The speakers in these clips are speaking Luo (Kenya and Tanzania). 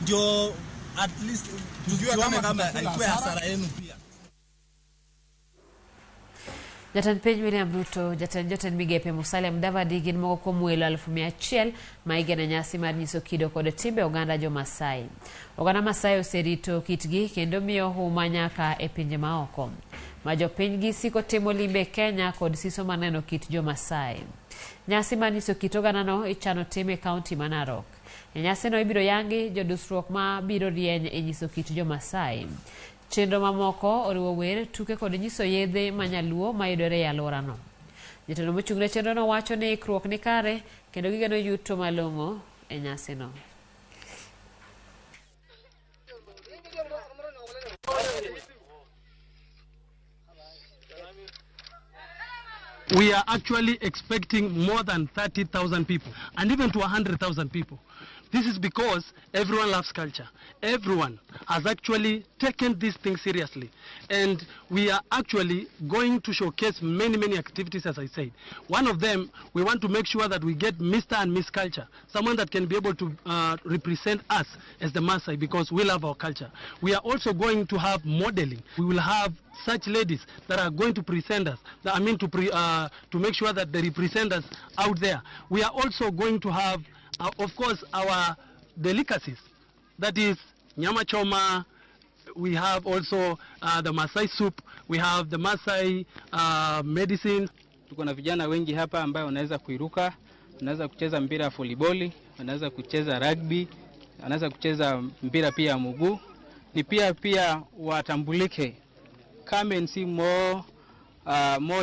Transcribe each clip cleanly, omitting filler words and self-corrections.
Ndio at least tuone kama haikuwa hasara yenu pia. Jatend piny William Ruto, jatend jotend migepe Musalia Mudavadi gin moko kuom welo 100,000 ma igeno e nyasi mar nyiso kido kod timbe oganda jo-Maasai. Oganda Maasai oserito kitgi kendo miyo huma nyaka e pinje maoko. Ma jopinygi siko timo limbe e Kenya kod siso mar neno kit jo-Maasai. Nyasi mar nyiso kit ogandano ichano tim e kaunti ma Narok. E nyasino ibiro yangi jodusruok ma biro rieny e nyiso kit jo-Maasai. Chenro mamoko oriwo wer, tuke kod nyiso yedhe ma nyaluo mayudore e alworano. Jatelo mochung' ne chenrono wacho ni ikruok ni kare kendo gigeno yuto malong'o e nyasino. We are actually expecting more than 30,000 people and even to 100,000 people. This is because everyone loves culture. Everyone has actually taken this thing seriously. And we are actually going to showcase many, many activities, as I said. One of them, we want to make sure that we get Mr. and Miss Culture, someone that can be able to represent us as the Maasai, because we love our culture. We are also going to have modeling. We will have such ladies that are going to present us, that, I mean to, pre, to make sure that they represent us out there. We are also going to have, of course, our delicacies, that is nyama choma. We have also the Maasai soup, we have the Maasai medicine. Tuko na vijana wengi hapa ambao wanaweza kuiruka, wanaweza kucheza mpira wa volleyball, wanaweza kucheza rugby, wanaweza kucheza mpira pia ya mguu. Ni pia watambulike. Come and see more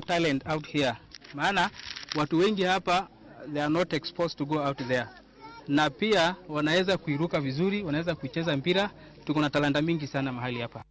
talent out here. Maana watu wengi hapa they are not exposed to go out there. Na pia wanaweza kuiruka vizuri, wanaweza kucheza mpira. Tuko na talanta mingi sana mahali hapa.